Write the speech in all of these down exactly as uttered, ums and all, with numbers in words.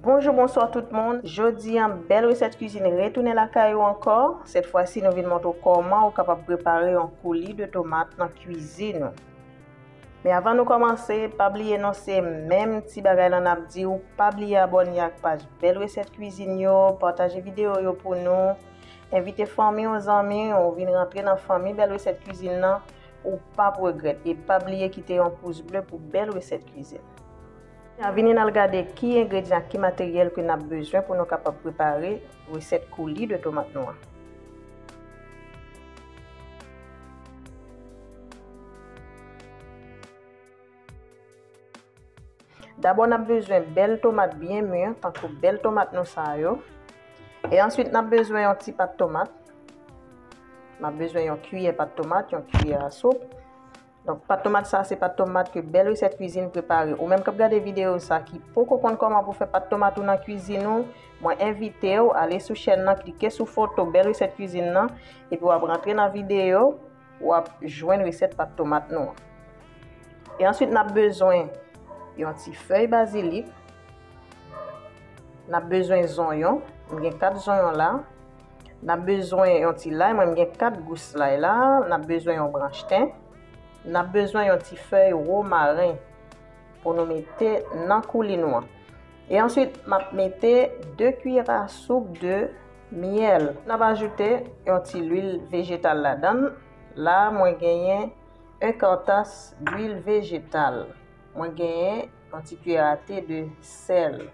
Bonjou, bonswa tout moun. Jodi a, bèl resèt kwizin retounen lakay ou ankò. Sèt fwa si, nou vin montre w kòman ou kapab prepare yon kouli de tomat nan kwizin ou. Men avan nou kòmanse, pa bliye non, se menm ti bagay lan n ap di w, pa bliye abòne ak paj Bèl Resèt Kwizin yo, pataje videyo yo pou nou, envite fanmi w, zanmi w, vin rantre nan fanmi Bèl Resèt Kwizin nan, ou p ap regrèt. E pa bliye kite yon pous ble pou Bèl Resèt Kwizin. Kounye a, vini n al gade ki engredyan, ki materyèl ke n ap bezwen pou nou kapab prepare resèt kouli de tomat nou an. Dabò, n ap bezwen bèl tomat byen mi, tankou bèl tomat nou sa yo. E answit, n ap bezwen yon ti pat tomat. N ap bezwen yon kiyè pat tomat, yon kiyè a soup. Donk, pat tomat sa, se pat tomat ke Bèl Resèt Kwizin prepare. Ou menm k ap gade videyo sa, ki poko konn kòman pou fè pat tomat ou nan kwizin ou, mwen envite w ale sou chèn nan, klike sou foto Bèl Resèt Kwizin nan, epi w ap rantre nan videyo, w ap jwenn resèt pat tomat nou an. E answit, n ap bezwen yon ti fèy bazilik. N ap bezwen zonyon. M gen kat zonyon la. N ap bezwen yon ti lay. Mwen, m gen kat gous lay la. N ap bezwen yon branch ten. N ap bezwen yon ti fèy womaren pou nou mete nan kouli nou an. E answit, m ap mete de kiyè a soup de myèl. N ap ajoute yon ti lwil vejetal ladan l. La, mwen genyen un quart tasse d'huile végétale. Mwen genyen yon ti kiyè a te de sèl.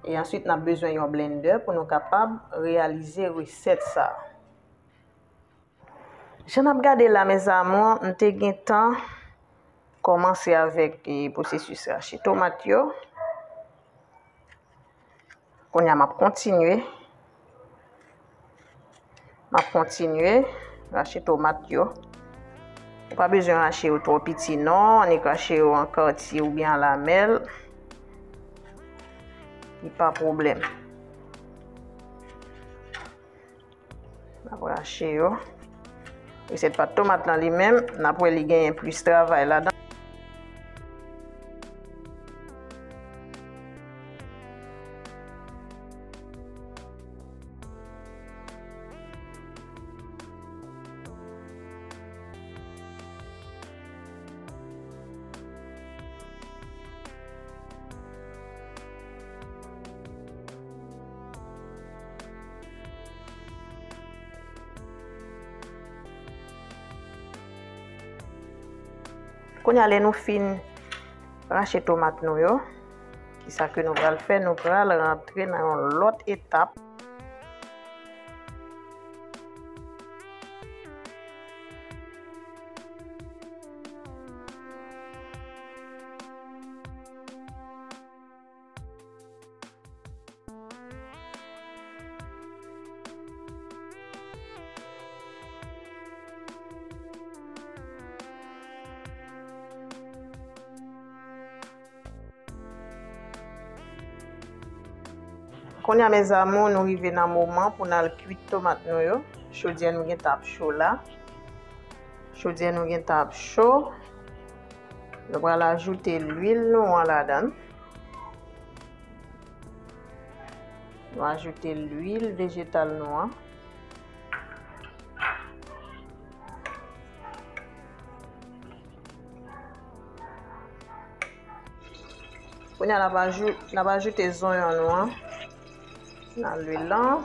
E answit, n ap bezwen yon blendè pou nou kapab reyalize resèt sa. Jan n ap gade la, mes amours, m te gentan kòmanse avèk, e, pwosesis rache tomat yo. Kounye a, m ap kontinye. M ap kontinye rache tomat yo. Ou pa bezwen rache yo twò piti, non. Annik rache yo an kati oubyen alamèl. Li pa pwoblèm. N ap rache yo. Resèt pat tomat lan li menm, n ap wè li genyen plis travay ladan. Kounye a, lè nou fin rache tomat nou yo, kisa ke nou pral fè? Nou pral rantre nan yon lòt etap. Kounye a, mes amours, nou rive nan moman pou n al kwit tomat nou yo. Chodyè nou gentan ap cho la. Chodyè nou gentan ap cho. Nou pral ajoute lwil nou an ladan l. Nou ajoute lwil vejetal nou an. Kounye a, n ap ajou-, n ap ajoute zonyon nou an nan lwil lan.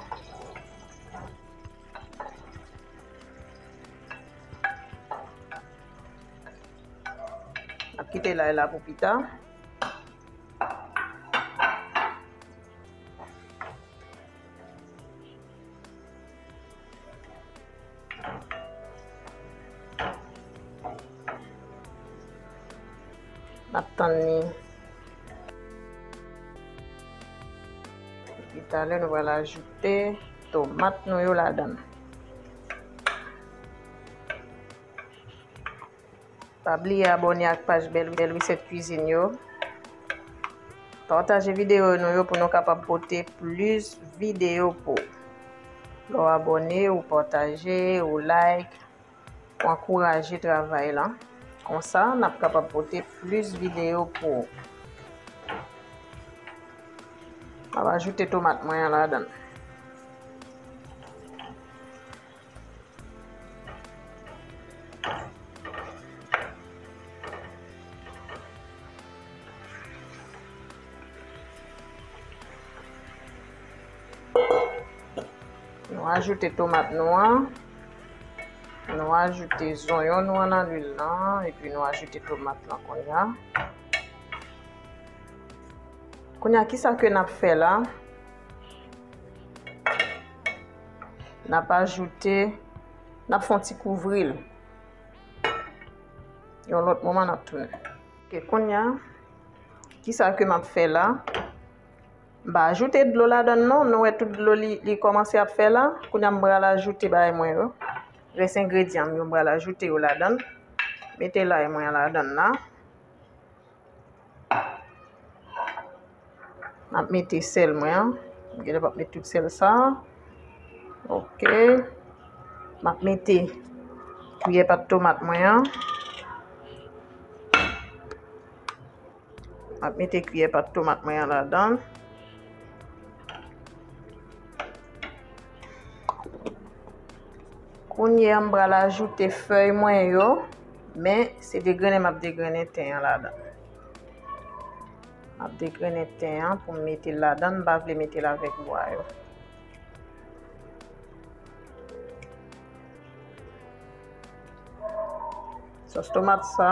N ap kite lay la pou pita. N ap tann li. Epi talè, nou pral ajoute tomat nou yo ladan l. Pa bliye abòne ak paj Bèl, Bèl Resèt Kwizin yo. Pataje videyo nou yo pou nou kapab pote plis videyo pou ou. Lè w abòne, ou pataje, ou like, ou ankouraje travay lan. Konsa, n ap kapab pote plis videyo pou ou. M ap ajoute tomat mwen an ladan l. Nou ajoute tomat nou an. Nou ajoute zonyon nou an nan lwil lan, epi nou ajoute tomat lan kounye a. Kounye a, kisa ke n ap fè la? N ap ajoute, n ap fè yon ti kouvri l. Yon lòt moman, n ap tounen. Ok, kounye a, kisa ke m ap fè la? M pa ajoute dlo ladan l non. Nou wè tout dlo li, li kòmanse ap fè la. Kounye a m pral ajoute bagay mwen yo. Rès engredyan m yo, m pral ajoute yo ladan l. Mete lay mwen an ladan l la. M ap mete sèl mwen an. M genlè p ap met tout sèl sa. Ok. M ap mete kiyè pat tomat mwen an. M ap mete kiyè pat tomat mwen an ladan. Kounye a, m pral ajoute fèy mwen yo, men se degrennen m ap degrennen ten an ladan. M ap degrennen ten an pou m mete l ladan, m pa vle mete l avèk bwa yo. Sòs tomat sa,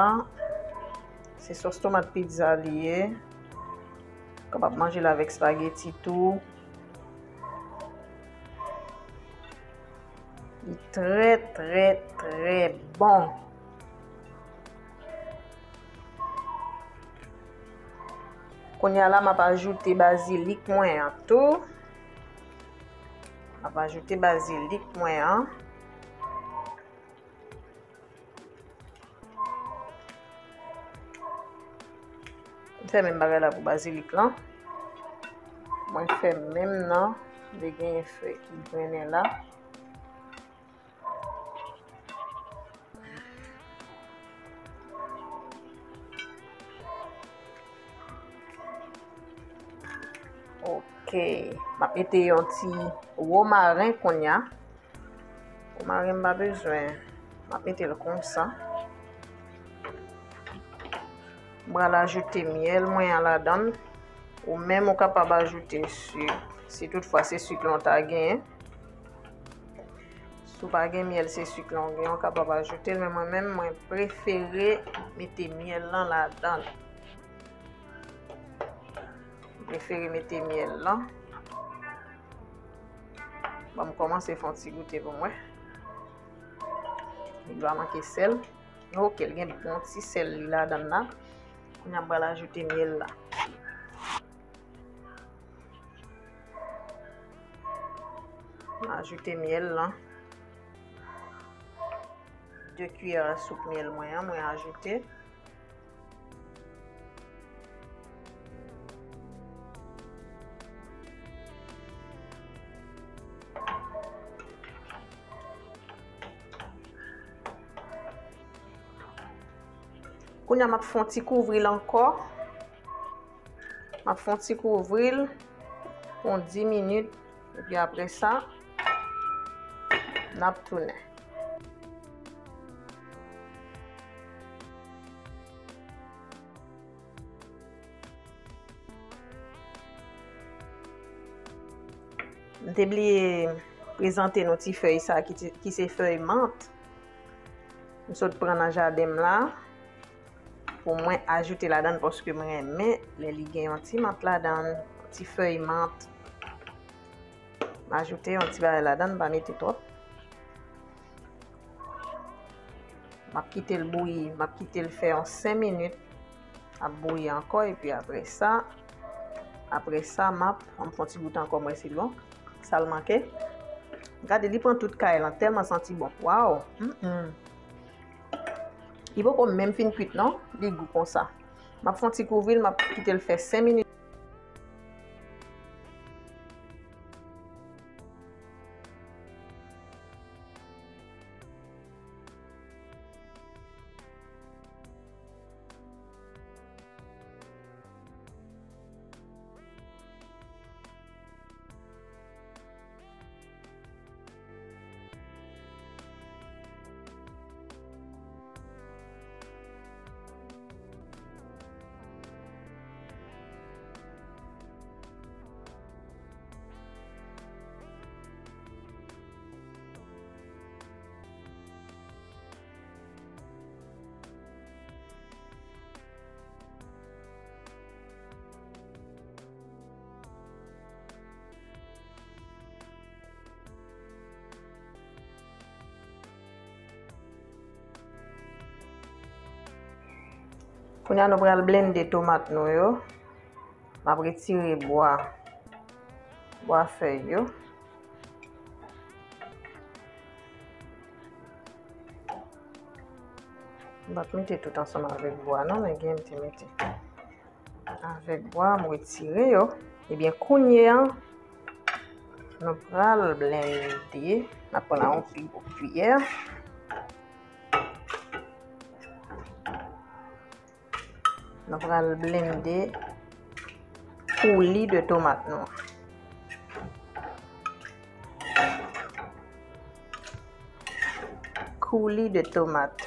se sòs tomat pizza li ye. Ou kapab manje l avèk spaghetti tou. Li trè, trè, trè bon. Kounye a la, m ap ajoute bazilik mwen an tou. M ap ajoute bazilik mwen an. M fè menm bagay la pou bazilik lan. Mwen fè menm nan, li genyen fèy ki grennen la. Ok, m ap mete yon ti womaren kounye a. Womaren m pa bezwen. M ap mete l konsa. M pral ajoute myèl mwen an ladan l. Ou menm ou kapab ajoute sik, si toutfwa se sik lan w ta genyen. Si w pa gen myèl, se sik lan w gen, ou kapab ajoute l, men mwen menm, mwen prefere mete myèl lan ladan l. M prefere mete myèl lan. Bon, m kòmanse fè yon ti goute pou mwen. Li pa manke sèl. Ok, l gen bon ti sèl li ladan l la. Kounye a m pral ajoute myèl la. M ajoute myèl lan. De kiyè a soup myèl mwen an, mwen ajoute. Kounye a, m ap fè yon ti kouvri l ankò. M ap fè yon ti kouvri l pou yon dis minit. Epi apre sa, n ap tounen. M te bliye prezante nou ti fèy sa ki, ki se fèy mant. M sot pran nan jaden m la pou mwen ajoute ladan l, paske mwen renmen lè li gen yon ti mant ladan l, yon ti fèy mant. M ajoute yon ti bagay ladan l, m pa mete twòp. M ap kite l bouyi, m ap kite l fè yon senk minit. Ap bouyi ankò, epi apre sa, apre sa, m ap, m ap fè yon ti goute ankò, m wè si l bon. Sa l manke. Gade, li pran tout kay lan, tèlman santi bon. Waw! Mm, mm. Li poko menm fin kwit non, li gou konsa. M ap fè yon ti kouvri l, m ap kite l fè senk minit. Kounye a nou pral blende tomat nou yo. M ap retire bwa, bwa fèy yo. M p ap mete tout ansanm avèk bwa non, men gen m te mete. Avèk bwa, m retire yo. Ebyen, kounye a, nou pral blende. N ap pran yon pi gwo kiyè. Nou pral blende kouli de tomat nou. Kouli de tomat.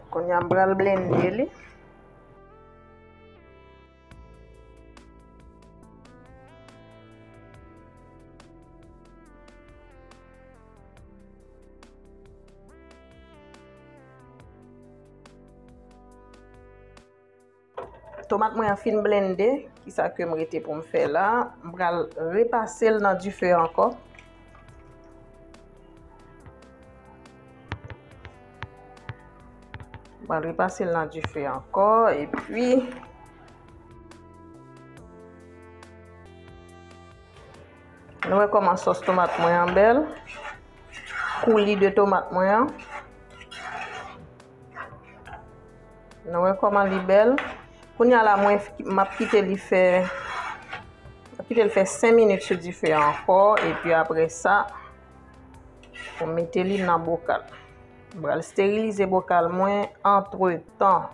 Kounye a m pral blende li. Tomat mwen an fin blende, kisa ke m rete pou m fè la? M pral repase l nan dife ankò. M pral repase l nan dife ankò, epi nou wè kòman sòs tomat mwen an bèl. Kouli de tomat mwen an. Nou wè kòman li bèl. Kounye a la, mwen, m ap kite li fè, m ap kite l fè senk minit sou dife a ankò, epi apre sa, pou m mete li nan bokal. M pral sterilize bokal mwen antretan,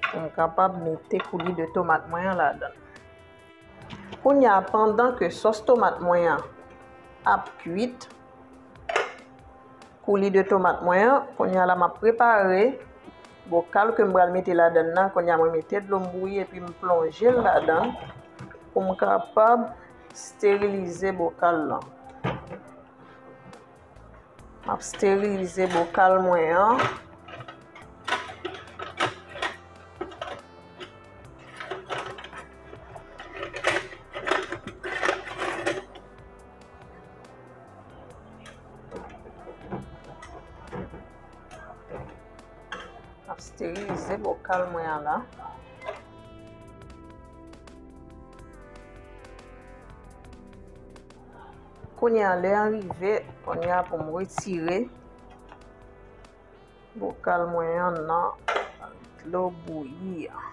pou m kapab mete kouli de tomat mwen an ladan l. Kounye a, pandan ke sòs tomat mwen an ap kuit, kouli de tomat mwen an, kounye a la, m ap prepare bokal ke m pral mete ladan l nan. Kounye a, mwen mete dlo m bouyi epi m plonje l ladan l pou m kapab sterilize bokal lan. M ap sterilize bokal mwen an. M ap sterilize bokal mwen an la. Kounye a, lè an rive, kounye a pou m retire bokal mwen an nan dlo bouyi a.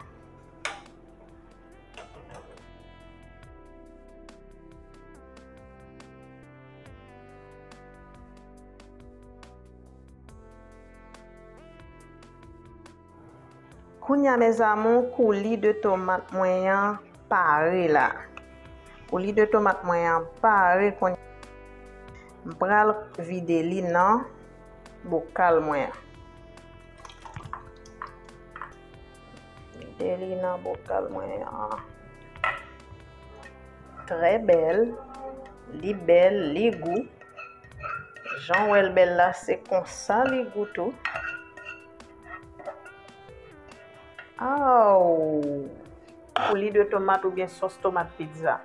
Kounye a, mes amours, kouli de tomat mwen an pare la. Kouli de tomat mwen an pare kounye a. M pral vide li nan bokal mwen an. Vide li nan bokal mwen an. Trè bèl. Li bèl, li gou. Jan w wè l bèl la, se konsa li gou tou. Aww! Kouli de tomat oubyen sòs tomat pizza.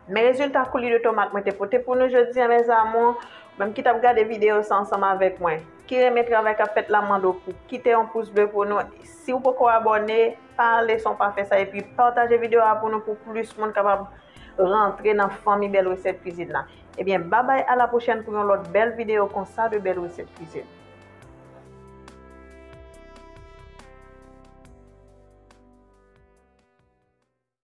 Men rezilta kouli de tomat mwen te pote pou nou jodi a, mes amours. Ou menm ki t ap gade videyo sa ansanm avèk mwen, ki renmen travay k ap fèt la, m mande w pou kite yon pous ble pou nou. Si w poko abòne, pa ale san w pa fè sa, epi pataje videyo a pou nou, pou plis moun kapab rantre nan fanmi Bèl Resèt Kwizin la. Ebyen, babay, a la pwochèn pou yon lòt bèl videyo konsa de Bèl Resèt Kwizin.